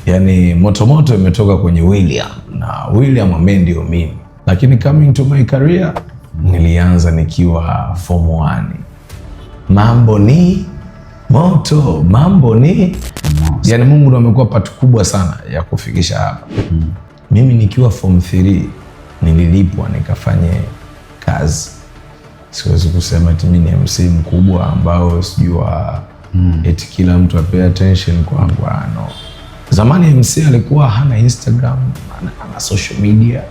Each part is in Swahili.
Yani motomoto imetoka kwenye William na William ambaye ndio mimi, lakini coming to my career nilianza nikiwa form 1. Mambo ni moto, mambo ni yani, Mungu ndo amekuwa part kubwa sana ya kufikisha hapa. Mimi nikiwa form 3 nililipwa nikafanye kazi. Siwezi kusema eti mimi ni MC mkubwa ambao sijua eti kila mtu apay attention kwangu. Ah, no. Zamani MC alikuwa hana Instagram, hana social media,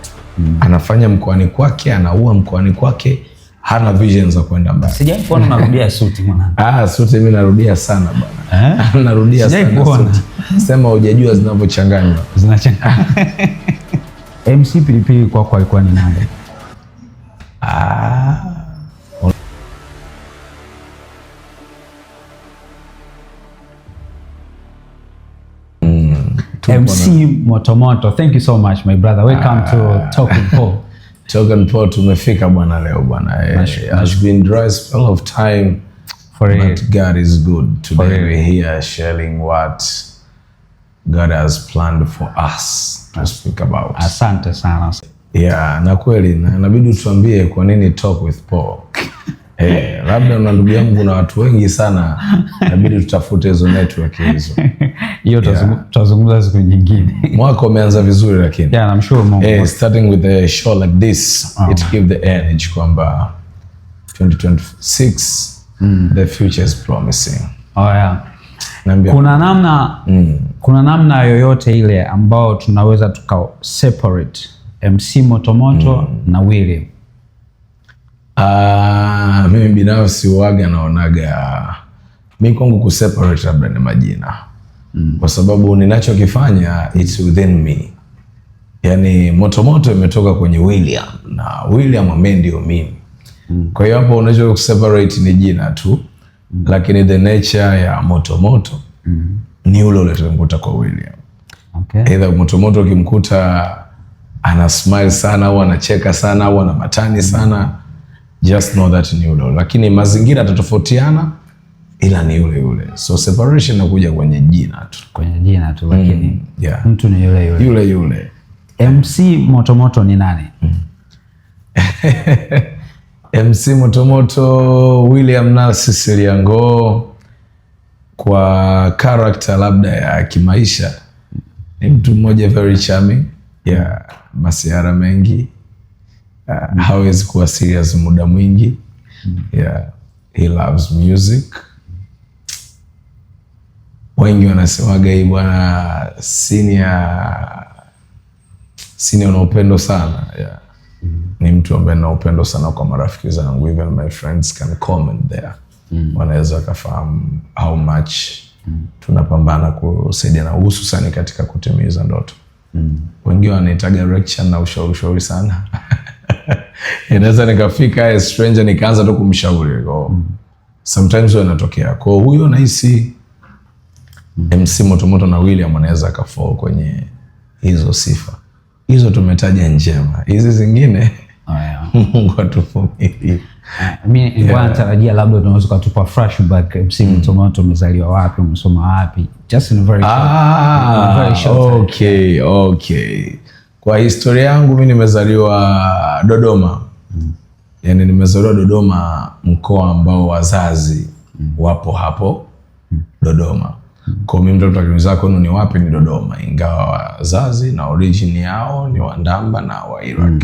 anafanya mkoani kwake, anaua mkoani kwake, hana vision za kwenda mbali. Sijawahi kuona unarudia suti, mwanangu. Ah, suti mimi narudia sana bwana. Eh? Narudia Sijawahi sana kuona. suti. Sema hujajua zinavyochanganywa. Zinachanganya. MC Pilipili kwako alikuwa ni nani? Ah. Tupo. MC Motomoto, thank you so much, my brother. Welcome to Talk with Paul. Talk and Paul, tumefika bwana leo bwana. Has been dry spell of time For real. But God is good. Today real. We're here sharing what God has planned for us to speak about. Asante sana. Yeah, na kweli na inabidi tuambie kwa nini Talk with Paul. Labda na ndugu yangu kuna watu wengi sana, inabidi tutafute hizo network hizo. Hiyo tutazungumza siku nyingine. Mwaka umeanza vizuri lakini. Yeah, I'm sure Mungu. Starting with a show like this, it give the energy kwamba 2026 the future is promising. Oh, yeah. Naambia Kuna namna yoyote ile ambao tunaweza tuka separate MC Motomoto na William? Ah, mimi binafsi waga naonaga mi kwangu kuseparate labda ni majina kwa sababu ninachokifanya, it's within me. Yani motomoto imetoka kwenye William na William ambaye ndio mimi. Kwa hiyo hapo unacho kuseparate ni jina tu, lakini the nature ya motomoto ni ule ule tulimkuta kwa William. Either motomoto ukimkuta ana smile sana au anacheka sana au ana matani sana, just know that ni yule ule, lakini mazingira yatatofautiana, ila ni yule yule. So separation inakuja kwenye jina tu. Kwenye jina tu, lakini mtu ni yule yule. Yule yule. MC Motomoto ni nani? MC Motomoto William Narcis Liango, kwa character labda ya kimaisha, ni mtu mmoja very charming, yeah, masiara mengi, hawezi kuwa serious muda mwingi, yeah, he loves music. Wengi wanasemaga hii bwana senior senior una upendo sana, yeah. Ni mtu ambaye nina upendo sana kwa marafiki zangu, even my friends can comment there, wanaweza wakafahamu how much tunapambana kusaidiana hususani katika kutimiza ndoto. Wengine wanahitaga lecture na ushauri ushauri sana. Inaweza nikafika as stranger nikaanza tu kumshauri kwa sometimes huwa inatokea kwa huyo nahisi MC Motomoto na William anaweza akafall kwenye hizo sifa hizo tumetaja njema, hizi zingine Oh, yeah. Mungu atuvumilie. Mi nilikuwa natarajia labda unaweza ukatupa flashback, MC Motomoto umezaliwa wapi, umesoma wapi? Just in very short, in very short time. Okay. Kwa historia yangu mi nimezaliwa Dodoma. Yaani nimezaliwa Dodoma, mkoa ambao wazazi wapo hapo Dodoma. Kwa mimi mtoto akiniuliza kwenu ni wapi, ni Dodoma, ingawa wazazi na origin yao ni Wandamba na wa Iraq.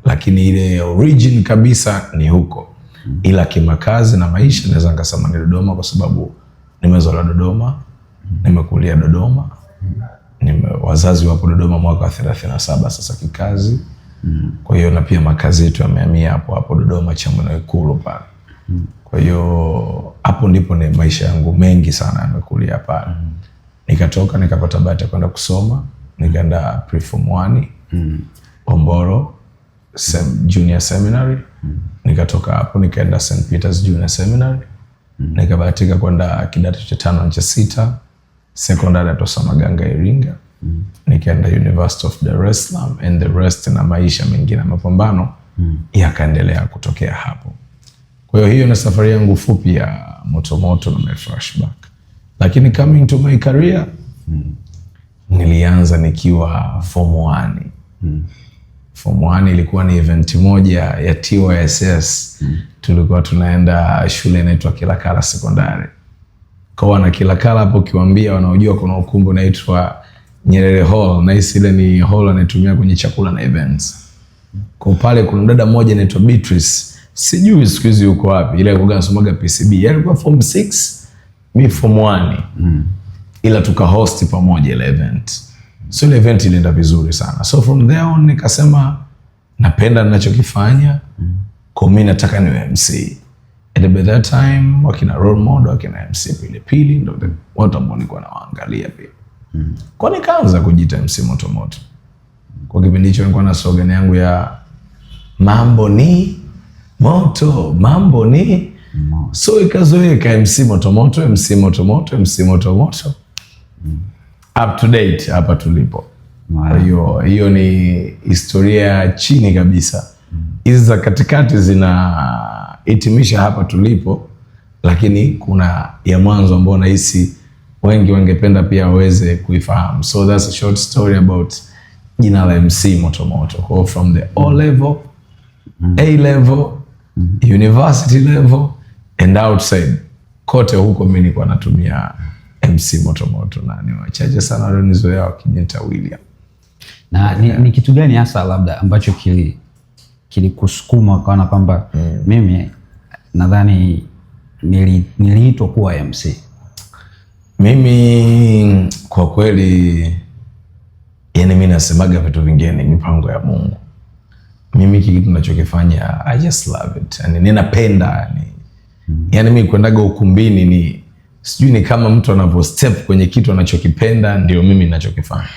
Lakini ile origin kabisa ni huko. Ila kimakazi na maisha naweza nikasema ni Dodoma kwa sababu nimezaliwa Dodoma, nimekulia Dodoma, wazazi wapo Dodoma mwaka wa 37 sasa kikazi. Kwa hiyo na pia makazi yetu yamehamia hapo hapo Dodoma, Chamwino Ikulu pale. Kwa hiyo hapo ndipo ni maisha yangu mengi sana yamekulia pale. Nikatoka nikapata bahati ya kwenda kusoma, nikaenda preform 1 Omboro Junior Seminary. Nikatoka hapo nikaenda St Peters Junior Seminary. Nikabahatika kwenda kidato cha tano na cha sita sekondari ya Tosa Maganga Iringa. Nikaenda University of Dar es Salaam and the rest na maisha mengine ya mapambano yakaendelea kutokea hapo. Kwa hiyo hiyo ni safari yangu fupi ya motomoto na my flashback. Lakini coming to my career, Nilianza nikiwa form 1. Form 1 ilikuwa ni event moja ya TYSS. Tulikuwa tunaenda shule inaitwa Kilakala Sekondari. Kwa wana Kilakala hapo ukiwaambia wanaojua kuna ukumbi unaitwa Nyerere Hall, na hisi ile ni hall anaitumia kwenye chakula na events. Kwa pale kuna mdada mmoja anaitwa Beatrice. Sijui siku hizi yuko wapi. Ile alikuwa anasomaga PCB. Yeye alikuwa form 6, mi form 1. Ila tukahost pamoja ile event. So ile event ilienda vizuri sana. So from there on nikasema napenda ninachokifanya. Kwa mimi nataka niwe MC. And by that time wakina role model, wakina MC Pilipili ndio watu ambao nilikuwa nawaangalia pia. Kwa nikaanza kujiita MC Moto Moto. Kwa kipindi hicho nilikuwa na slogan yangu ya mambo ni moto, mambo ni so ikazoeka MC Moto Moto, MC Moto Moto, MC Moto Moto. Up to date hapa tulipo. Kwa hiyo hiyo ni historia ya chini kabisa. Hizi za katikati zinahitimisha hapa tulipo, lakini kuna ya mwanzo ambao nahisi wengi wangependa pia waweze kuifahamu. So that's a short story about jina la MC Moto Moto. Kwa hiyo from the O level, A level, university level and outside, kote huko mimi nilikuwa natumia MC Moto Moto na ni wachache sana walionizoea wakiniita William. Na ni kitu gani hasa labda ambacho kilikusukuma ukaona kwamba mimi nadhani niliitwa kuwa MC? Mimi kwa kweli, yani mi nasemaga vitu vingine ni mipango ya Mungu. Mimi hiki kitu nachokifanya I just love it. Yani ninapenda yani. Yani mi kwendaga ukumbini ni sijui ni kama mtu anavyo step kwenye kitu anachokipenda, ndio mimi ninachokifanya.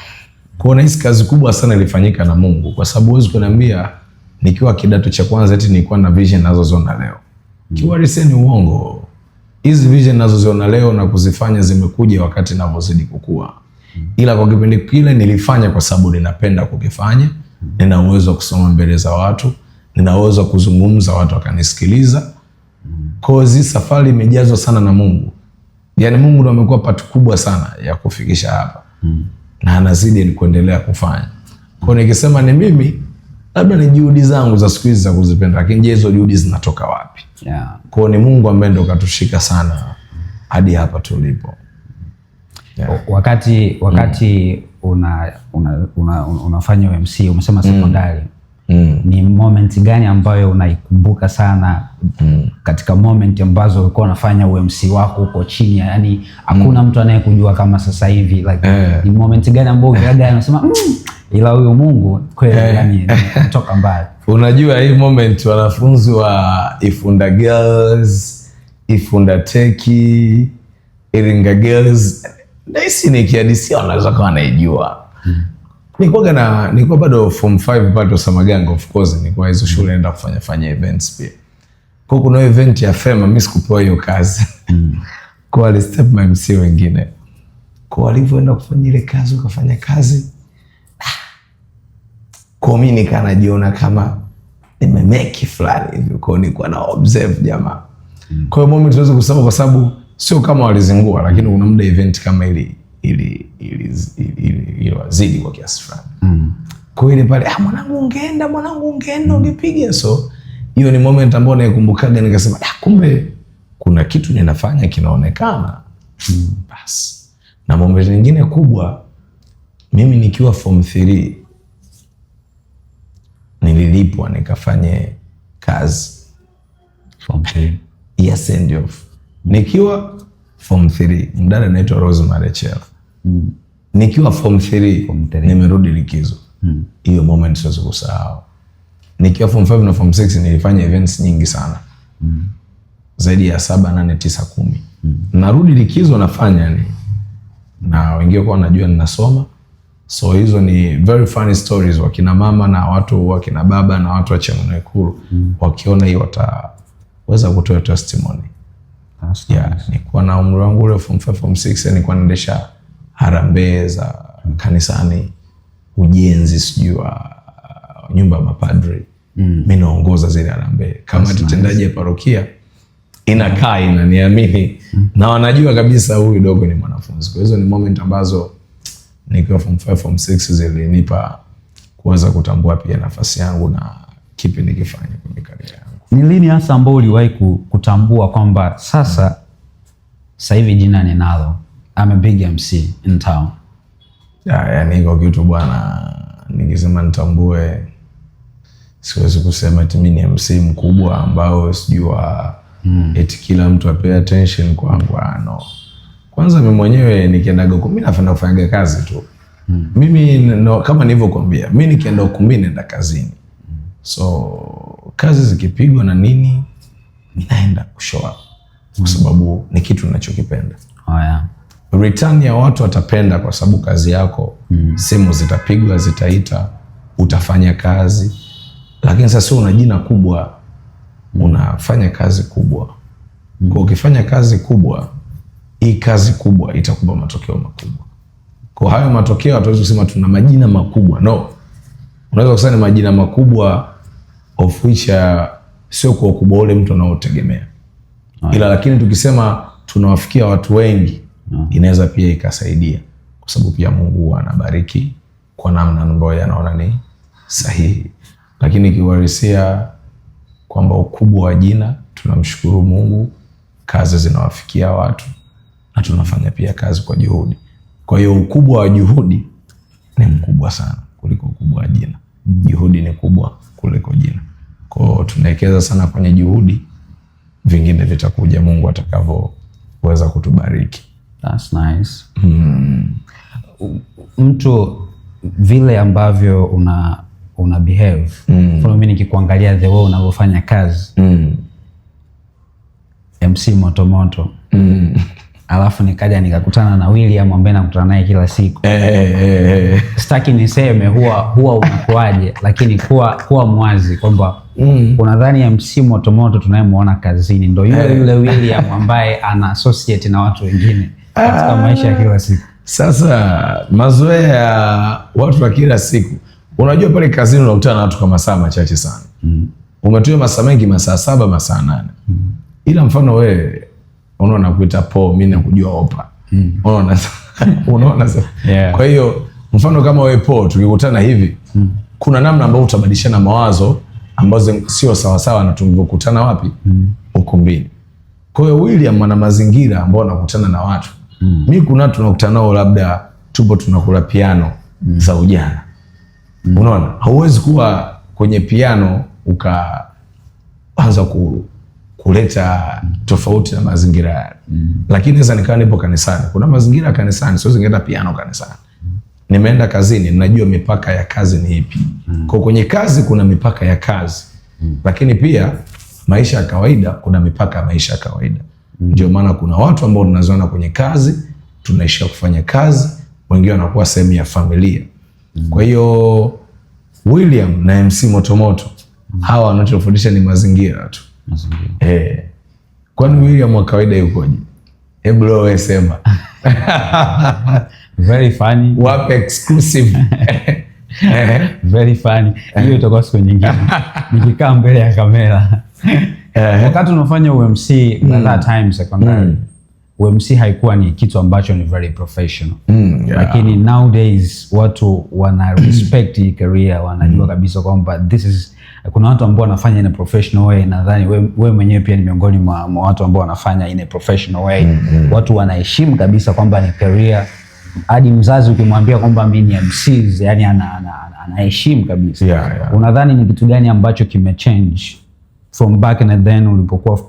Kwa hiyo nahisi kazi kubwa sana ilifanyika na Mungu, kwa sababu huwezi kuniambia nikiwa kidato cha kwanza eti nilikuwa na vision nazoziona leo. Kiuhalisia ni uongo. Hizi vision nazoziona leo na kuzifanya zimekuja wakati navyozidi kukua. Ila kwa kipindi kile nilifanya kwa sababu ninapenda kukifanya, nina uwezo wa kusoma mbele za watu, nina uwezo wa kuzungumza watu wakanisikiliza. Kwa hiyo safari imejazwa sana na Mungu. Yaani Mungu ndo amekuwa part kubwa sana ya kufikisha hapa. Na anazidi ni kuendelea kufanya. Kwa hiyo nikisema ni mimi, labda ni juhudi zangu za siku hizi za kuzipenda, lakini je, hizo juhudi zinatoka wapi? Kwa hiyo ni Mungu ambaye ndo katushika sana hadi hapa tulipo. Yeah. Wakati unafanya MC umesema sekondari, ni moment gani ambayo unaikumbuka sana katika moment ambazo ulikuwa unafanya UMC wako huko chini, yani hakuna mtu anayekujua kama sasa hivi like, ni moment gani ambayo ukiaga unasema ila huyu Mungu kweli, yani kutoka mbali? Unajua hii moment wanafunzi wa Ifunda Girls, Ifunda Teki, Iringa Girls, nahisi nikihadisia wanaweza kuwa wanaijua. Nilikuwa bado form 5 pale Tosamaganga, of course nilikuwa hizo shule naenda kufanya fanya events pia. Kwa kuna event ya FEMA, mimi sikupewa hiyo kazi. Kwa wali step ma MC wengine. Kwa walivyoenda kufanya ile kazi wakafanya kazi. Kwa mimi nikaa najiona kama nimemeki fulani hivi, kwa nilikuwa na observe jamaa. Kwa hiyo moment siwezi kusema kwa sababu sio kama walizingua, lakini kuna muda event kama ili ili ili ili iliwazidi kwa kiasi fulani. Kwa hiyo ile pale, ah, mwanangu ungeenda, mwanangu ungeenda ungepiga. So hiyo ni moment ambayo naikumbukaga nikasema, ah, kumbe kuna kitu ninafanya kinaonekana. Bas. Na moment nyingine kubwa, mimi nikiwa form 3 nililipwa nikafanye kazi Form 3. ya send off. Nikiwa form 3, mdada anaitwa Rose Marechel. Nikiwa form 3, Form 3. nimerudi likizo. Hiyo moment siwezi kusahau. Nikiwa form 5 na form 6 nilifanya events nyingi sana. Zaidi ya 7, 8, 9, 10. Narudi likizo nafanya ni na wengine kwa wanajua ninasoma. So hizo ni very funny stories, wakina mama na watu wakina baba na watu wa Chang'ombe wakiona hiyo wataweza kutoa testimony. That's Yeah, nice. nilikuwa na umri wangu ule form 5, form 6, nilikuwa naendesha harambee za kanisani, ujenzi sijui wa nyumba ya mapadri. Mimi naongoza zile harambee. Kamati tendaji ya parokia inakaa inaniamini na wanajua kabisa huyu dogo ni mwanafunzi. Kwa hizo ni moment ambazo Nikiwa form 5, form 6 zilinipa kuweza kutambua pia nafasi yangu na kipi nikifanya kwenye career yangu. Ni lini hasa ambao uliwahi kutambua kwamba sasa hivi jina ninalo, I'm a big MC in town? Ya, yani iko kitu bwana, nikisema nitambue, siwezi kusema eti mimi ni MC mkubwa ambao sijua eti kila mtu apay attention kwangu. Ah, no. Kwanza mimi mwenyewe nikiendaga huko, mimi napenda kufanyaga kazi tu. Mimi no, kama nilivyokuambia, mimi nikienda ukumbini naenda kazini. So kazi zikipigwa na nini, mimi naenda kushow up kwa sababu ni kitu ninachokipenda. Oh, yeah. Return ya watu watapenda kwa sababu kazi yako, simu zitapigwa, zitaita, utafanya kazi, lakini sasa sio una jina kubwa, unafanya kazi kubwa. Kwa ukifanya kazi kubwa, hii kazi kubwa itakupa matokeo makubwa. Kwa hayo matokeo hatuwezi kusema tuna majina makubwa, no. Unaweza kusema ni majina makubwa of which sio kwa ukubwa ule mtu anaotegemea, ila lakini tukisema tunawafikia watu wengi inaweza pia ikasaidia, kwa sababu pia Mungu huwa anabariki kwa namna ambayo anaona ni sahihi. Lakini kiuhalisia kwamba ukubwa wa jina, tunamshukuru Mungu, kazi zinawafikia watu na tunafanya pia kazi kwa juhudi. Kwa hiyo ukubwa wa juhudi ni mkubwa sana kuliko ukubwa wa jina. Juhudi ni kubwa kuliko jina. Kwa hiyo tunawekeza sana kwenye juhudi, vingine vitakuja Mungu atakavyoweza kutubariki. That's nice. Mtu vile ambavyo una behave, mfano mimi nikikuangalia the way unavyofanya kazi, MC motomoto, alafu nikaja nikakutana na William ambaye nakutana naye kila siku, sitaki niseme huwa unakuaje, lakini kuwa mwazi kwamba unadhani MC motomoto tunayemuona kazini ndo yule yule William ambaye ana associate na watu wengine katika maisha ya kila siku? Sasa mazoea ya watu wa kila siku, unajua pale kazini unakutana na watu kwa masaa machache sana. Umetumia masaa mengi, masaa 7, masaa 8. Ila mfano wewe unaona nakuita Po, mimi nakujua Opa. Unaona? Unaona sasa? Yeah. Kwa hiyo mfano kama wewe Po, tukikutana hivi, kuna namna ambayo utabadilishana mawazo ambazo sio sawasawa na tulivyokutana wapi? Ukumbini. Kwa hiyo William ana mazingira ambayo anakutana na watu. Mi kuna watu tunakutana nao labda tupo tunakula piano za ujana. Unaona? Hauwezi kuwa kwenye piano ukaanza kuleta tofauti na mazingira yale. Lakini naweza nikawa nipo kanisani. Kuna mazingira ya kanisani, siwezi nikaenda piano kanisani. Nimeenda kazini, ninajua mipaka ya kazi ni ipi. Kwa kwenye kazi kuna mipaka ya kazi. Lakini pia maisha ya kawaida kuna mipaka ya maisha ya kawaida. Ndio maana kuna watu ambao tunazoana kwenye kazi, tunaishia kufanya kazi, wengine wanakuwa sehemu ya familia. Kwa hiyo William na MC Motomoto hawa wanachofundisha ni mazingira tu. Mazingira. Kwani William wa kawaida yukoje? Hebu leo wewe sema. Very funny. Wape exclusive. Very funny. Hiyo itakuwa siku nyingine. Nikikaa mbele ya kamera. Wakati unafanya UMC by that time secondary, UMC haikuwa ni kitu ambacho ni very professional. Lakini nowadays watu wana respect hii career, wanajua kabisa kwamba this is, kuna watu ambao wanafanya in a professional way. Nadhani we mwenyewe pia ni miongoni mwa watu ambao wanafanya in a professional way. Watu wanaheshimu kabisa kwamba ni career. Hadi mzazi ukimwambia kwamba mimi ni MCs, yani anaheshimu kabisa. Unadhani ni kitu gani ambacho kimechange from back in the then ulipokuwa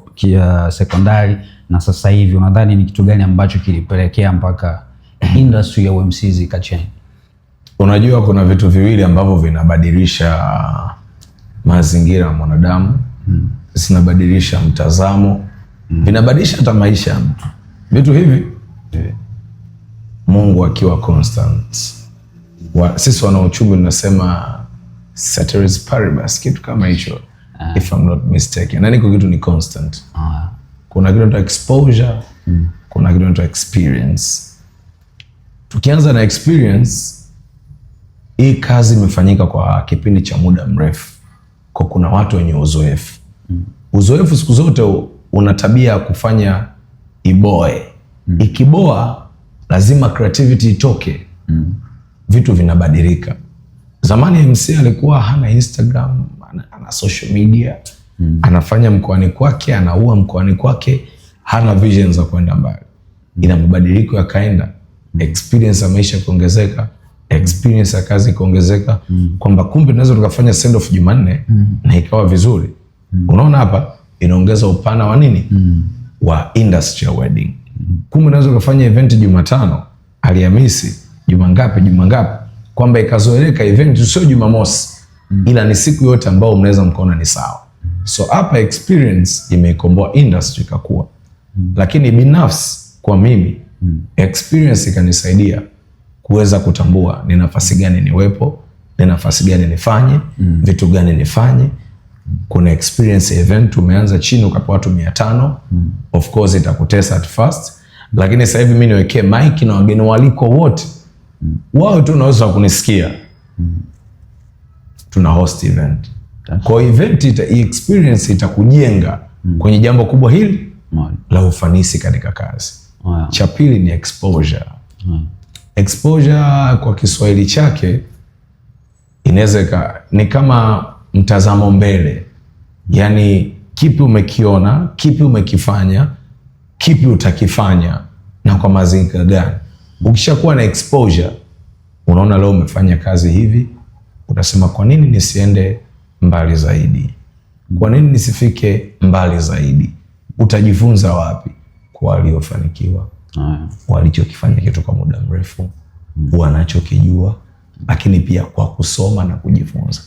sekondari na sasa hivi? Unadhani ni kitu gani ambacho kilipelekea mpaka industry ya UMCs ikachange? Unajua kuna vitu viwili ambavyo vinabadilisha mazingira ya mwanadamu, zinabadilisha mtazamo, vinabadilisha hata maisha ya mtu. Vitu hivi Mungu akiwa constant. Sisi wana uchumi tunasema ceteris paribus, kitu kama hicho, if I'm not mistaken. Na niko kitu ni constant. Kuna kitu inaitwa exposure, kuna kitu inaitwa experience. Tukianza na experience, hii kazi imefanyika kwa kipindi cha muda mrefu, kwa kuna watu wenye uzoefu. Uzoefu siku zote una tabia ya kufanya iboe. Ikiboa lazima creativity itoke. Vitu vinabadilika. Zamani MC alikuwa hana Instagram, ana social media, anafanya mkoani kwake, anaua mkoani kwake, hana vision za kwenda mbali. Ina mabadiliko yakaenda, experience ya maisha kuongezeka, experience ya kazi kuongezeka, kwamba kumbe tunaweza tukafanya send off Jumanne na ikawa vizuri. Unaona hapa inaongeza upana wa nini? Wa industry ya wedding. Kumbe unaweza ukafanya event Jumatano, Alhamisi, juma ngapi, juma ngapi, kwamba ikazoeleka event sio Jumamosi, ila ni siku yote ambao mnaweza mkaona ni sawa. So hapa experience imeikomboa industry ikakua. Lakini binafsi kwa mimi experience ikanisaidia kuweza kutambua ni nafasi gani niwepo, ni nafasi gani nifanye, vitu gani nifanye. Kuna experience event umeanza chini ukapewa watu 500, of course itakutesa at first, lakini sasa hivi mimi niwekee mic na wageni waliko wote wao tu unaweza kunisikia, tuna host event. Kwa hiyo event experience itakujenga kwenye jambo kubwa hili Moja. La ufanisi katika kazi. Cha pili ni exposure. Exposure kwa Kiswahili chake inaweza ni kama mtazamo mbele, yaani kipi umekiona, kipi umekifanya, kipi utakifanya na kwa mazingira gani. Ukishakuwa na exposure, unaona leo umefanya kazi hivi, utasema kwa nini nisiende mbali zaidi? Kwa nini nisifike mbali zaidi? Utajifunza wapi? Kwa waliofanikiwa, walichokifanya kitu kwa muda mrefu, wanachokijua, lakini pia kwa kusoma na kujifunza.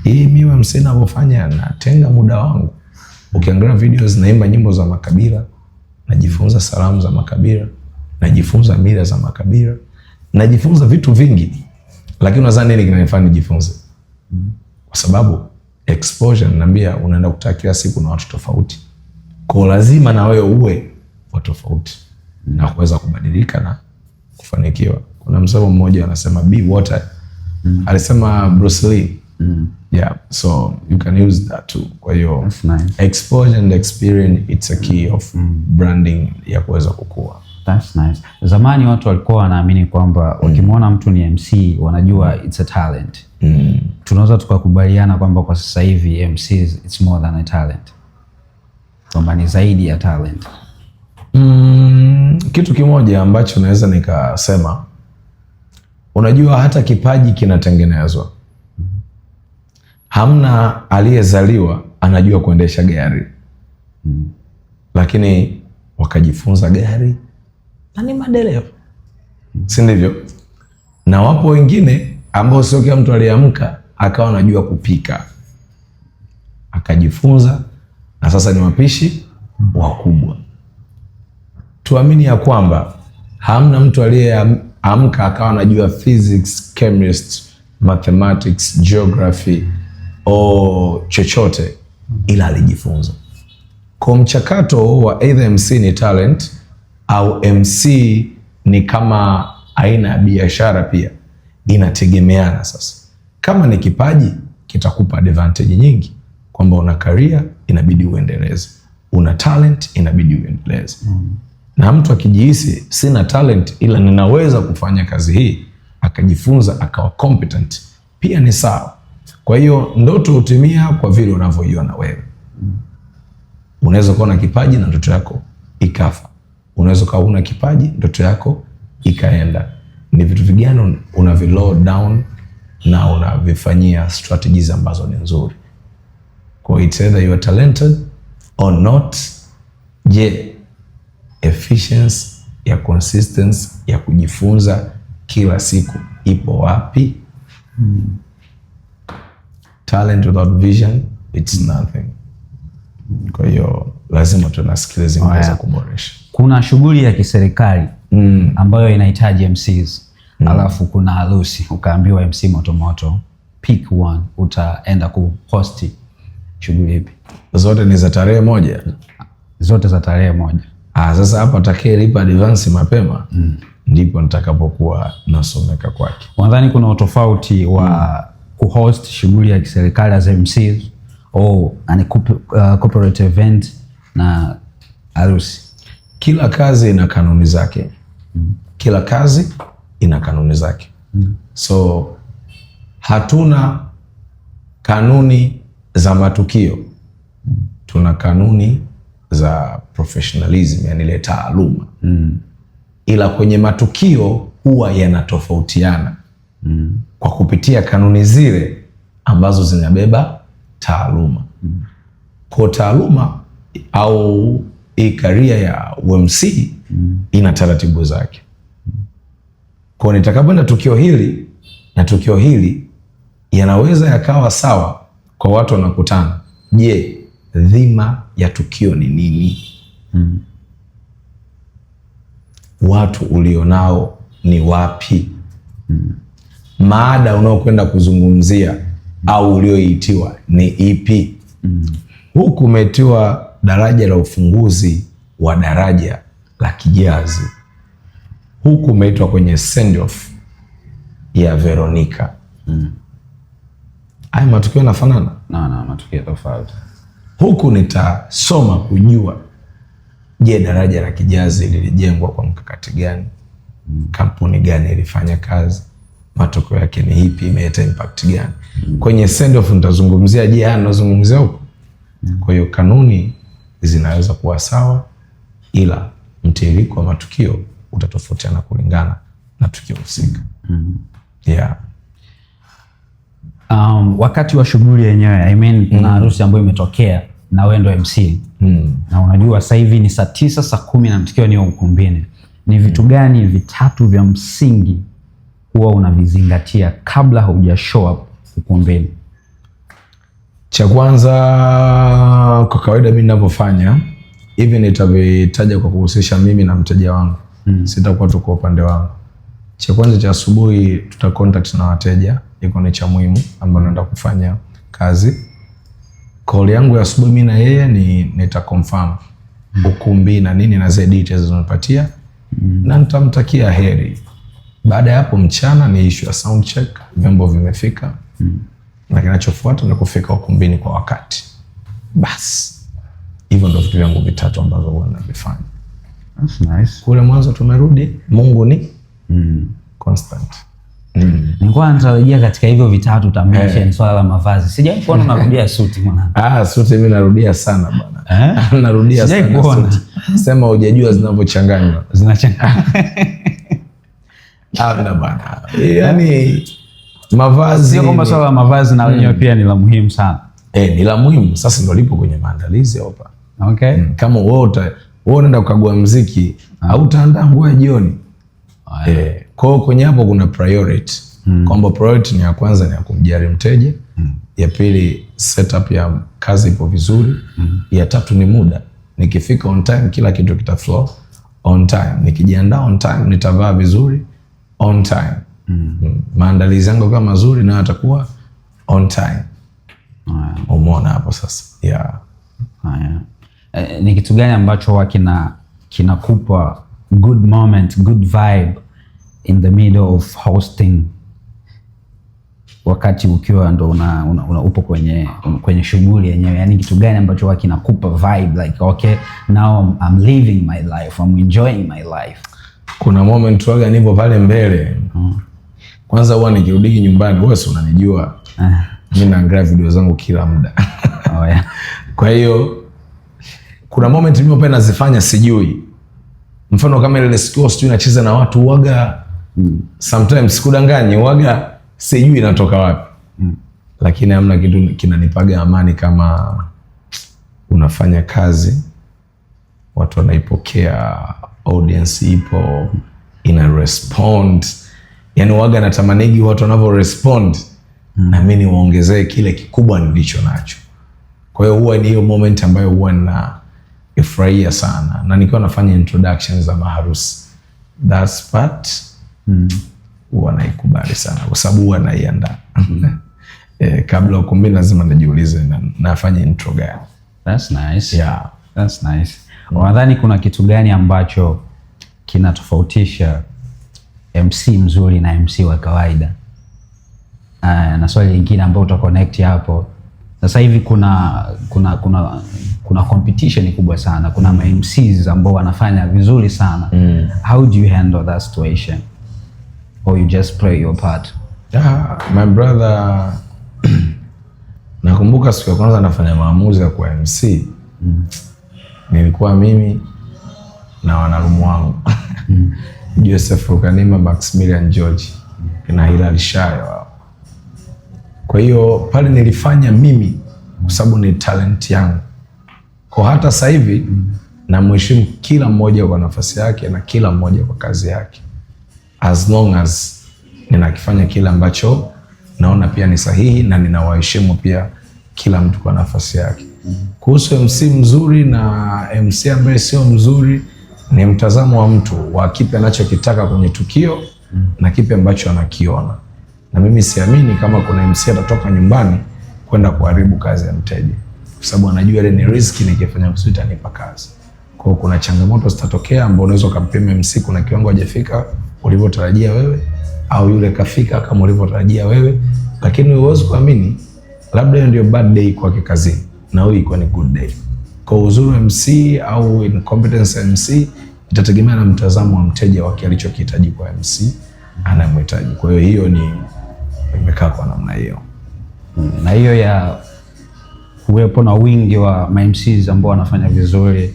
Hii mimi MC navyofanya, natenga muda wangu. Ukiangalia videos, naimba nyimbo za makabila, najifunza salamu za makabila, najifunza mila za makabila, najifunza vitu vingi. Lakini unadhani nini kinanifanya nijifunze? Kwa sababu exposure, ninaambia unaenda kutaka kila siku na watu tofauti. Kwa lazima na wewe uwe wa tofauti na kuweza kubadilika na kufanikiwa. Kuna msemo mmoja anasema "Be water." Alisema Bruce Lee. Yeah, so you can use that too. Kwa hiyo That's nice. Exposure and experience, it's a key of branding ya kuweza kukua. That's nice. Zamani watu walikuwa wanaamini kwamba wakimwona mtu ni MC wanajua it's a talent. Tunaweza tukakubaliana kwamba kwa sasa hivi MCs, it's more than a talent, kwamba ni zaidi ya talent. Kitu kimoja ambacho naweza nikasema, unajua hata kipaji kinatengenezwa. Hamna aliyezaliwa anajua kuendesha gari, lakini wakajifunza gari na ni madereva, si ndivyo? Na wapo wengine ambao sio kila mtu aliamka akawa anajua kupika, akajifunza na sasa ni wapishi wakubwa. Tuamini ya kwamba hamna mtu aliyeamka akawa anajua physics, chemistry, mathematics, geography au chochote, ila alijifunza. Kwa mchakato wa either MC ni talent au MC ni kama aina ya biashara pia, inategemeana. Sasa kama ni kipaji kitakupa advantage nyingi, kwamba una career inabidi uendeleze, una talent inabidi uendeleze. Na mtu akijihisi sina talent ila ninaweza kufanya kazi hii, akajifunza akawa competent, pia ni sawa. Kwa hiyo ndoto hutimia kwa vile unavyoiona wewe. Unaweza kuwa na kipaji na ndoto yako ikafa. Unaweza kuwa huna kipaji, ndoto yako ikaenda. Ni vitu gani unavi low down na unavifanyia strategies ambazo ni nzuri. Kwa hiyo it's either you are talented or not. Je, efficiency ya consistency ya kujifunza kila siku ipo wapi? Talent without vision, it's nothing. Kwa hiyo lazima tuna skills zingine za kuboresha. Kuna shughuli ya kiserikali ambayo inahitaji MCs, alafu kuna harusi, ukaambiwa MC motomoto, pick one, utaenda kuhost shughuli ipi? Zote ni za tarehe moja. Zote za tarehe moja. Ah, sasa hapa atakayelipa advance mapema ndipo nitakapokuwa nasomeka kwake. Unadhani kuna utofauti wa kuhost shughuli ya kiserikali as MCs au an corporate event na harusi? Kila kazi ina kanuni zake. Kila kazi ina kanuni zake. So hatuna kanuni za matukio, tuna kanuni za professionalism, yani ile taaluma. Ila kwenye matukio huwa yanatofautiana kwa kupitia kanuni zile ambazo zinabeba taaluma. Kwa taaluma au hii career ya UMC ina taratibu zake. Kwa nitakapoenda tukio hili na tukio hili yanaweza yakawa sawa kwa watu wanakutana. Je, dhima ya tukio ni nini? Watu ulionao ni wapi? Maada unaokwenda kuzungumzia au ulioitiwa ni ipi? Huku umeitiwa daraja la ufunguzi wa daraja la Kijazi, huku umeitwa kwenye send off ya Veronica. Haya matukio yanafanana? No, matukio tofauti. Huku nitasoma kujua, je, daraja la Kijazi lilijengwa kwa mkakati gani? Kampuni gani ilifanya kazi? Matokeo yake ni ipi? Imeleta impact gani? Kwenye send off nitazungumzia, je, haya nazungumzia huku. Kwa hiyo kanuni zinaweza kuwa sawa, ila mtiririko wa matukio utatofautiana kulingana na tukio husika. Yeah. Wakati wa shughuli yenyewe, I mean, kuna harusi ambayo imetokea na wewe ndo MC na unajua sasa hivi ni saa 9, saa 10 na mtukio ni ukumbini. Ni vitu gani vitatu vya msingi huwa unavizingatia kabla hauja show up ukumbini? Cha kwanza, kwa kawaida mimi ninavyofanya hivi, nitavitaja kwa kuhusisha mimi na mteja wangu, sitakuwa tu kwa upande wangu. Cha kwanza cha asubuhi, tuta contact na wateja, iko ni cha muhimu ambao naenda kufanya kazi. Call yangu ya asubuhi mimi na yeye ni nita confirm ukumbi na nini na zile details zinazopatia na nitamtakia heri. Baada ya hapo, mchana ni issue ya sound check, vyombo vimefika na kinachofuata ni kufika ukumbini kwa wakati. Bas, hivyo ndo vitu vyangu vitatu ambavyo huwa navifanya. That's nice. Kule mwanzo tumerudi, Mungu ni constant. Nilikuwa natarajia katika hivyo vitatu uta mention swala la mavazi. Sijawahi kuona unarudia suti, mwanangu. Ah, suti mimi narudia sana bwana. Eh? Narudia Sijawahi sana kuona. suti. Sema hujajua zinavyochanganywa. Zinachanganya. Hamna bwana. Yaani mavazi Sio kwamba swala la mavazi na wenyewe pia ni la muhimu sana. Eh, ni la muhimu. Sasa ndo lipo kwenye maandalizi hapa. Okay. Kama wewe unaenda kukagua mziki au utaandaa nguo ya jioni. Eh, kwa hiyo kwenye hapo kuna priority. Kwamba priority ni ya kwanza ni ya kumjali mteja. Ya pili, setup ya kazi ipo vizuri. Ya tatu ni muda. Nikifika on time kila kitu kita flow on time. Nikijiandaa on time nitavaa vizuri on time. Maandalizi yangu kama mazuri nayo yatakuwa on time. Umeona hapo sasa? Yeah. Haya. Eh, ni kitu gani ambacho huwa kinakupa good moment, good vibe in the middle of hosting, wakati ukiwa ndo una upo kwenye shughuli yenyewe? Yani kitu gani ambacho huwa kinakupa vibe like, okay, now I'm living my life, I'm enjoying my life? Kuna moment waga nipo pale mbele. Kwanza huwa nikirudiki nyumbani, wewe si unanijua. Mimi naangalia video zangu kila muda. Oh, yeah. Kwa hiyo kuna moment mimi pale nazifanya sijui. Mfano kama ile siku sijui nacheza na watu waga, sometimes sikudanganyi, waga sijui inatoka wapi. Lakini hamna kitu kinanipaga amani kama unafanya kazi, watu wanaipokea, audience ipo ina respond. Yani waga natamanigi watu wanavyo respond na mimi niwaongezee kile kikubwa nilicho nacho. Kwa hiyo huwa ni hiyo moment ambayo huwa naifurahia sana, na nikiwa nafanya introductions za maharusi, that part huwa naikubali sana kwa sababu huwa naiandaa kabla ukumbini lazima nijiulize nafanya intro gani. That's nice. Yeah. That's nice. Unadhani kuna kitu gani ambacho kinatofautisha MC mzuri na MC wa kawaida? Na swali lingine ambalo uta connect hapo. Sasa hivi kuna competition kubwa sana. Kuna ma MCs ambao wanafanya vizuri sana. How do you handle that situation? Or you just play your part? Yeah, my brother, nakumbuka siku ya kwanza nafanya maamuzi ya kuwa MC, nilikuwa mimi na wanarumu wangu Joseph Rukanima, Maximilian George na Hilal Shayo hao. Kwa hiyo pale nilifanya mimi kwa sababu ni talent yangu. Kwa hata sasa hivi namheshimu kila mmoja kwa nafasi yake na kila mmoja kwa kazi yake, as long as ninakifanya kile ambacho naona pia ni sahihi na ninawaheshimu pia kila mtu kwa nafasi yake. Kuhusu MC mzuri na MC ambaye sio mzuri ni mtazamo wa mtu wa kipi anachokitaka kwenye tukio na kipi ambacho anakiona. Na mimi siamini kama kuna MC atatoka nyumbani kwenda kuharibu kazi ya mteja, kwa sababu anajua ile ni risk, nikifanya vizuri itanipa kazi. Kwa hiyo kuna changamoto zitatokea ambao unaweza ukampima MC, kuna kiwango hajafika ulivyotarajia wewe, au yule kafika kama ulivyotarajia wewe, lakini huwezi kuamini, labda hiyo ndio bad day kwake kazini na huyu ilikuwa ni good day. Kwa uzuri wa MC au incompetence ya MC itategemea na mtazamo wa mteja wake alichokihitaji kwa MC anamhitaji. Kwa hiyo hiyo ni imekaa kwa namna hiyo. Na hiyo ya kuwepo na wingi wa ma MCs ambao wanafanya vizuri?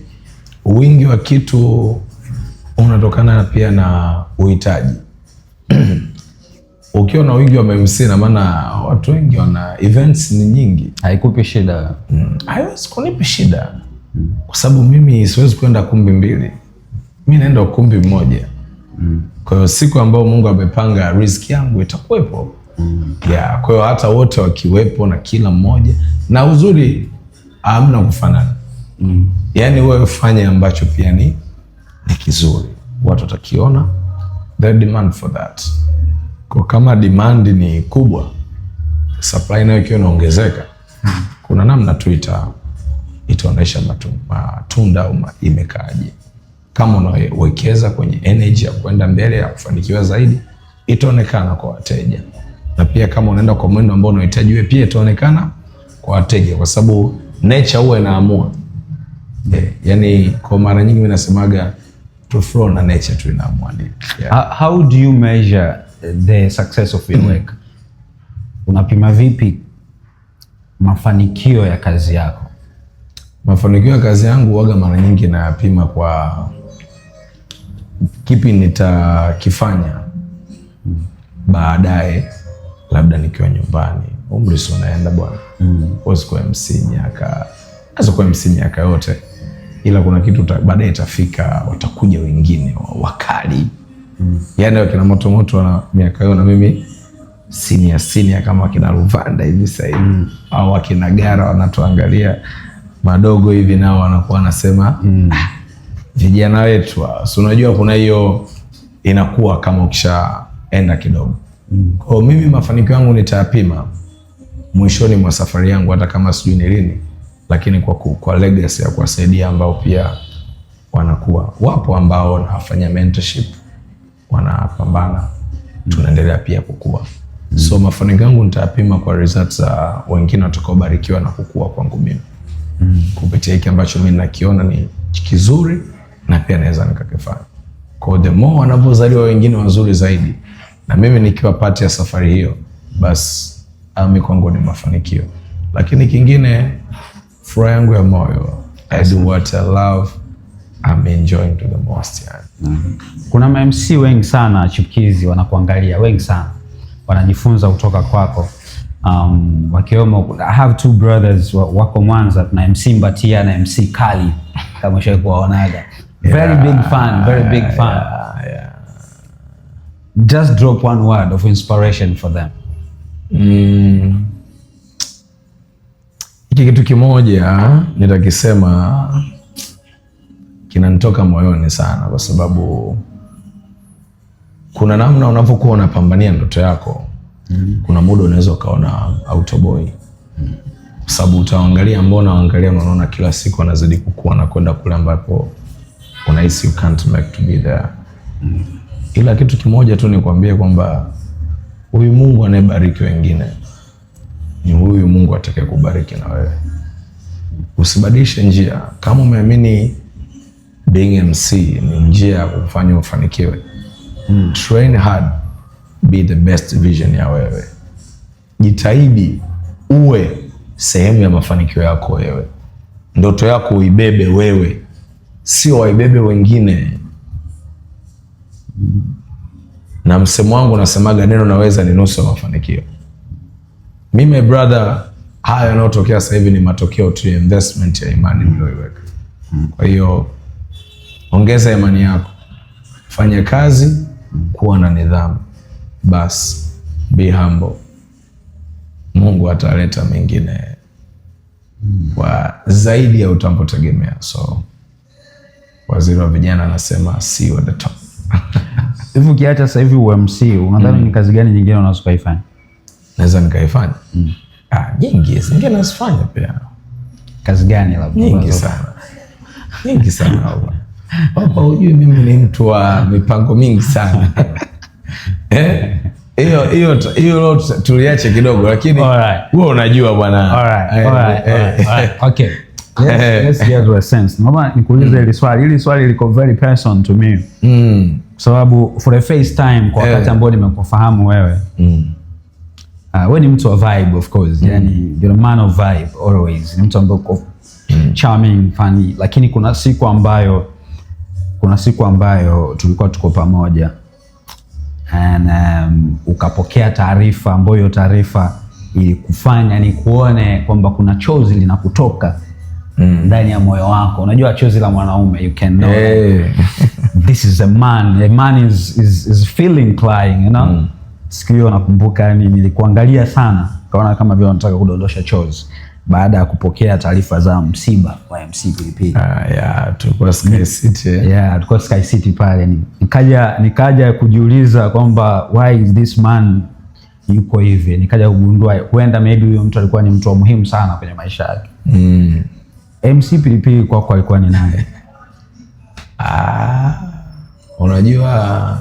Wingi wa kitu unatokana pia na uhitaji. Ukiwa na wingi wa MC, na maana watu wengi wana events ni nyingi. Haikupi shida? Haiwezi kunipa shida kwa sababu mimi siwezi kwenda kumbi mbili, mi naenda ukumbi mmoja. Kwa hiyo siku ambayo Mungu amepanga riziki yangu itakuwepo. Yeah, kwa hiyo hata wote wakiwepo na kila mmoja na uzuri hamna kufanana. Yaani wewe fanye ambacho pia ni kizuri, watu watakiona, there demand for that. Kwa kama demand ni kubwa, supply nayo ikiwa inaongezeka, kuna namna tu itaonyesha matunda au imekaaje. Kama unawekeza kwenye energy ya kwenda mbele ya kufanikiwa zaidi, itaonekana kwa wateja, na pia kama unaenda kwa mwendo ambao unahitaji wewe, pia itaonekana kwa wateja, kwa sababu nature huwa inaamua. Yani kwa mara nyingi mimi nasemaga to flow na nature tu inaamua nini. Yeah. How do you measure the success of your work? Unapima vipi mafanikio ya kazi yako? Mafanikio ya kazi yangu waga mara nyingi nayapima kwa kipi nitakifanya baadaye, labda nikiwa nyumbani. Umri si unaenda bwana, huwezi kuwa MC miaka, naweza kuwa MC miaka yote, ila kuna kitu baadaye itafika, watakuja wengine wakali, yaani wakina motomoto wana miaka hiyo na mimi senior senior kama wakina Ruvanda hivi sasa hivi au wakina Gara wanatuangalia madogo hivi, nao wanakuwa wanasema, "Ah, vijana wetu hawa." Si unajua kuna hiyo inakuwa kama ukishaenda kidogo. Kwa hiyo mimi mafanikio yangu nitayapima mwishoni mwa safari yangu, hata kama sijui ni lini, lakini kwa legacy ya kuwasaidia ambao pia wanakuwa wapo, ambao nawafanyia mentorship, wanapambana, tunaendelea pia kukua. So mafanikio yangu nitayapima kwa results za wengine watakaobarikiwa na kukua kwangu mimi kupitia hiki ambacho mimi nakiona ni kizuri na pia naweza nikakifanya. Kwa the more wanavyozaliwa wengine wazuri zaidi na mimi nikiwa part ya safari hiyo, basi mimi kwangu ni mafanikio. Lakini kingine, furaha yangu ya moyo, I do what I love, I'm enjoying to the most yani. Kuna ma MC wengi sana chipukizi wanakuangalia, wengi sana wanajifunza kutoka kwako. Wakiwemo I have two brothers wako Mwanza, tuna MC Mbatia na MC Kali kama ushawahi kuwaonaga. Very big fan, very big fan. Just drop one word of inspiration for them. Hiki kitu kimoja nitakisema kinanitoka moyoni sana, kwa sababu kuna namna unapokuwa unapambania ndoto yako, kuna muda unaweza ukaona hautoboi, kwa sababu utaangalia, mbona unaangalia, unaona kila siku anazidi kukua na kwenda kule ambapo unahisi you can't make to be there. Ila kitu kimoja tu nikwambie kwamba huyu Mungu anayebariki wengine ni huyu Mungu atakaye kubariki na wewe. Usibadilishe njia. Kama umeamini being MC ni njia ya kufanya ufanikiwe, train hard. Be the best vision ya wewe. Jitahidi uwe sehemu ya mafanikio yako wewe. Ndoto yako uibebe wewe, sio waibebe wengine. Na msemo wangu nasemaga, neno naweza ni nusu ya mafanikio. Mimi brother, haya yanayotokea sasa hivi ni matokeo tu ya investment ya imani niliyoiweka. Kwa hiyo ongeza imani yako, fanya kazi, kuwa na nidhamu, bas be humble. Mungu ataleta mengine kwa zaidi ya utakapotegemea. So waziri wa vijana anasema, "See you at the top." Hivi ukiacha sasa hivi uMC, unadhani ni kazi gani nyingine unaweza ukaifanya? Naweza nikaifanya? Ah, nyingi zingine nazifanya pia. Kazi gani labda? Nyingi sana, nyingi sana. Papa, hujui mimi ni mtu wa mipango mingi sana. Eh, hiyo hiyo hiyo tuliache kidogo, lakini wewe unajua bwana. Alright. Okay. Let's get to a sense. Naomba nikuulize hili swali. Hili swali liko very personal to me. Kwa sababu for the first time, kwa wakati ambao nimekufahamu wewe, wewe ni mtu wa vibe, of course. Yani you're a man of vibe always. Ni mtu ambaye uko charming, funny, lakini kuna siku ambayo tulikuwa tuko pamoja and ukapokea taarifa ambayo hiyo taarifa ilikufanya ni kuone kwamba kuna chozi linakutoka ndani ya moyo wako. Unajua chozi la mwanaume, you can know this is a man, a man is feeling crying. Siku hiyo nakumbuka, yani nilikuangalia sana, kaona kama vile unataka kudondosha chozi baada ya kupokea taarifa za msiba wa MC Pilipili. Ah, yeah, tulikuwa Sky City, eh. Yeah, tulikuwa Sky City pale. Nikaja kujiuliza kwamba why is this man yuko hivi. Nikaja kugundua huenda maybe huyo mtu alikuwa ni mtu wa muhimu sana kwenye maisha yake. MC Pilipili kwako alikuwa ni nani? Ah, unajua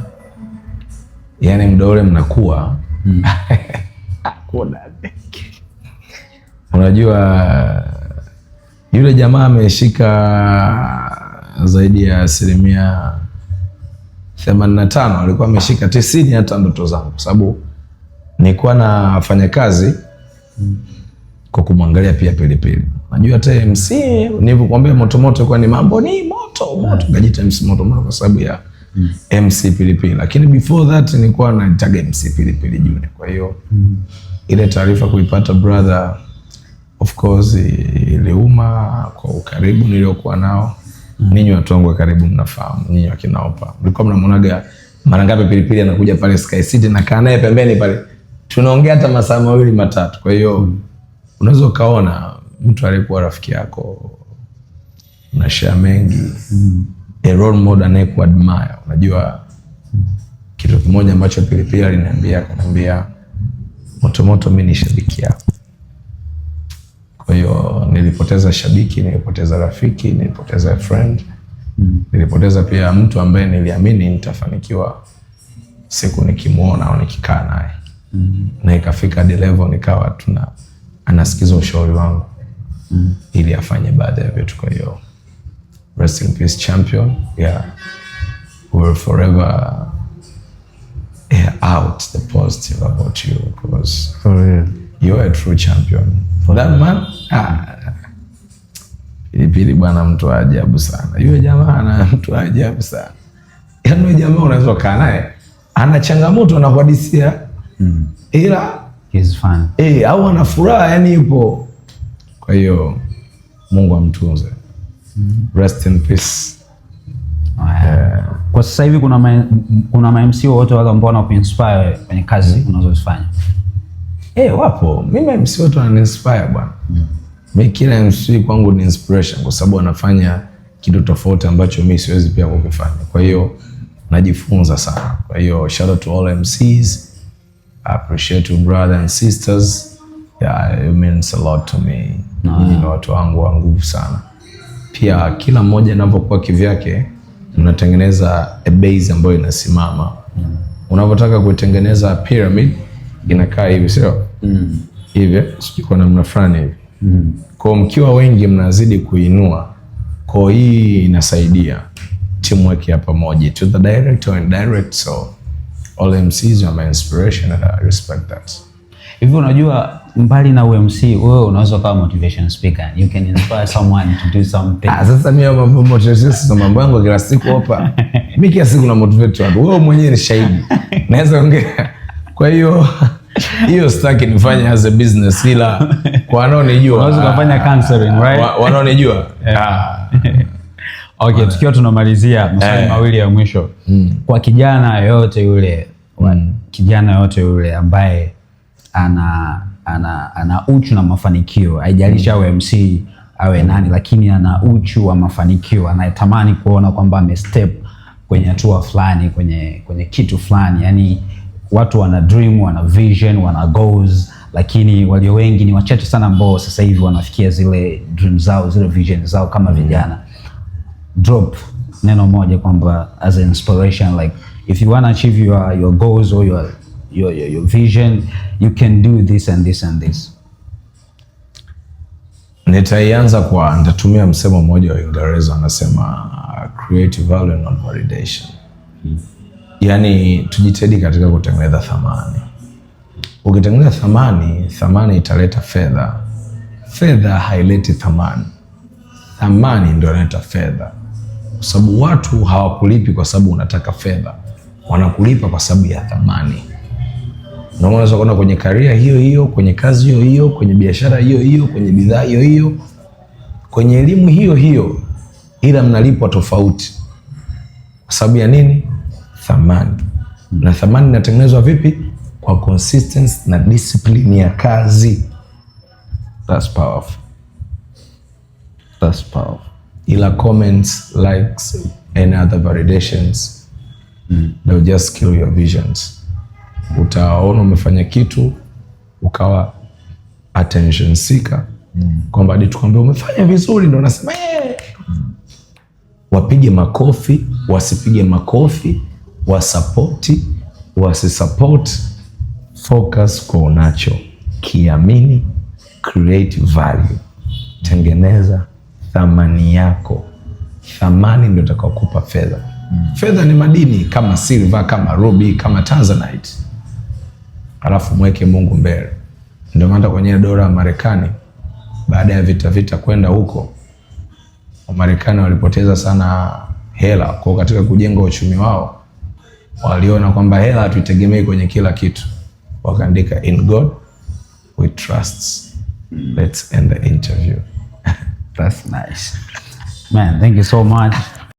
yani muda ule mnakuwa kuna unajua yule jamaa ameshika zaidi ya 85%, alikuwa ameshika 90 hata ndoto zangu, kwa sababu nilikuwa nafanya kazi kwa kumwangalia pia Pilipili. Najua hata MC nilivyokuambia moto moto kwa ni mambo ni moto moto, kajiita MC moto moto kwa sababu ya MC Pilipili, lakini before that nilikuwa naitaga MC Pilipili Junior. Kwa hiyo ile taarifa kuipata, brother, of course iliuma kwa ukaribu niliokuwa nao. Ninyi watu wangu wa karibu mnafahamu, ninyi wakina Opa mlikuwa mnamuonaga mara ngapi Pilipili anakuja pale Sky City na kaa naye pembeni pale, tunaongea hata masaa mawili matatu. Kwa hiyo unaweza ukaona mtu aliyekuwa rafiki yako, unashare mengi, a role model anayekuadmire. Unajua kitu kimoja ambacho Pilipili aliniambia, akaniambia, "Motomoto, mi ni shabiki yako." Kwa hiyo nilipoteza shabiki, nilipoteza rafiki, nilipoteza a friend, nilipoteza pia mtu ambaye niliamini nitafanikiwa siku nikimwona au nikikaa naye, na ikafika hadi level nikawa tuna anasikiza ushauri wangu ili afanye baadhi ya vitu. Kwa hiyo rest in peace, champion. Yeah, we will forever air out the positive about you because For real. You're a true champion. For that man, ah, Pilipili bwana, mtu wa ajabu sana. Yule jamaa ana mtu wa ajabu sana. Yaani yule jamaa unaweza kukaa naye, ana changamoto anakuhadisia, ila He's fun. Eh, au ana furaha, yani yupo. Kwa hiyo Mungu amtunze. Rest in peace. Kwa sasa hivi kuna ma MC wote wale ambao wanakuinspire kwenye kazi unazozifanya? Eh, wapo. Mimi MC wote wananiinspire bwana. Mi kila MC kwangu ni inspiration kwa sababu anafanya kitu tofauti ambacho mi siwezi pia kukifanya. Kwa hiyo najifunza sana. Kwa hiyo shout out to all MCs. I appreciate you, brother and sisters. Yeah, it means a lot to me. Nyinyi ni watu wangu wa nguvu sana. Pia kila mmoja anapokuwa kivyake mnatengeneza a base ambayo inasimama. Unavyotaka kuitengeneza pyramid inakaa hivi, sio? Hivi, sijui kwa namna fulani hivi. Kwa mkiwa wengi mnazidi kuinua. Kwa hii inasaidia teamwork ya pamoja to the direct or indirect, so All MCs, you are my inspiration and I respect that. Hivi unajua mbali na uMC, wewe unaweza kuwa motivation speaker. You can inspire someone to do something. Ah, sasa mimi mambo motivation sasa mambo yangu kila siku hapa. Mimi kila siku na motivate watu. Wewe mwenyewe ni shahidi. Naweza ongea. Kwa hiyo hiyo sitaki nifanye as a business, ila kwa wanaonijua, Unaweza ukafanya counseling, right? Wanaonijua. Ah. Okay, tukiwa tunamalizia maswali mawili ya mwisho. Kwa kijana yoyote yule, kijana yoyote yule ambaye ana uchu na mafanikio, haijalishi awe MC awe nani, lakini ana uchu wa mafanikio, anayetamani kuona kwamba amestep kwenye hatua fulani, kwenye kitu fulani. Yani watu wana dream, wana vision, wana goals, lakini walio wengi ni wachache sana ambao sasa hivi wanafikia zile dream zao, zile vision zao kama vijana. Drop neno moja kwamba as an inspiration, like if you want to achieve your goals or your vision, you can do this and this and this. Nitaianza kwa, nitatumia msemo mmoja wa Uingereza, anasema create value, not validation. Yaani tujitahidi katika kutengeneza thamani. Ukitengeneza thamani, thamani italeta fedha. Fedha haileti thamani, thamani ndio inaleta fedha, kwa sababu watu hawakulipi kwa sababu unataka fedha, wanakulipa kwa sababu ya thamani. Ndio maana unaweza kuona kwenye career hiyo hiyo, kwenye kazi hiyo hiyo, kwenye biashara hiyo hiyo, kwenye bidhaa hiyo hiyo, kwenye elimu hiyo hiyo, ila mnalipwa tofauti. Kwa sababu ya nini? Thamani. Na thamani inatengenezwa vipi? Kwa consistency na discipline ya kazi. That's powerful. That's powerful. Ila comments, likes and other validations, they'll just kill your visions. Utaona umefanya kitu ukawa attention seeker, kwamba hadi tukwambia umefanya vizuri ndo unasema yeah. Wapige makofi, wasipige makofi, wasapoti, wasisupport, focus kwa unacho kiamini, create value, tengeneza thamani yako. Thamani ndio itakayokupa fedha. Fedha ni madini kama silver, kama ruby, kama tanzanite. Alafu mweke Mungu mbele. Ndio maana kwenye dola ya Marekani baada ya vita vita kwenda huko, Wamarekani walipoteza sana hela kwa katika kujenga uchumi wao, waliona kwamba hela hatuitegemei kwenye kila kitu, wakaandika "In God we trust". Let's end the interview. That's nice. Man, thank you so much.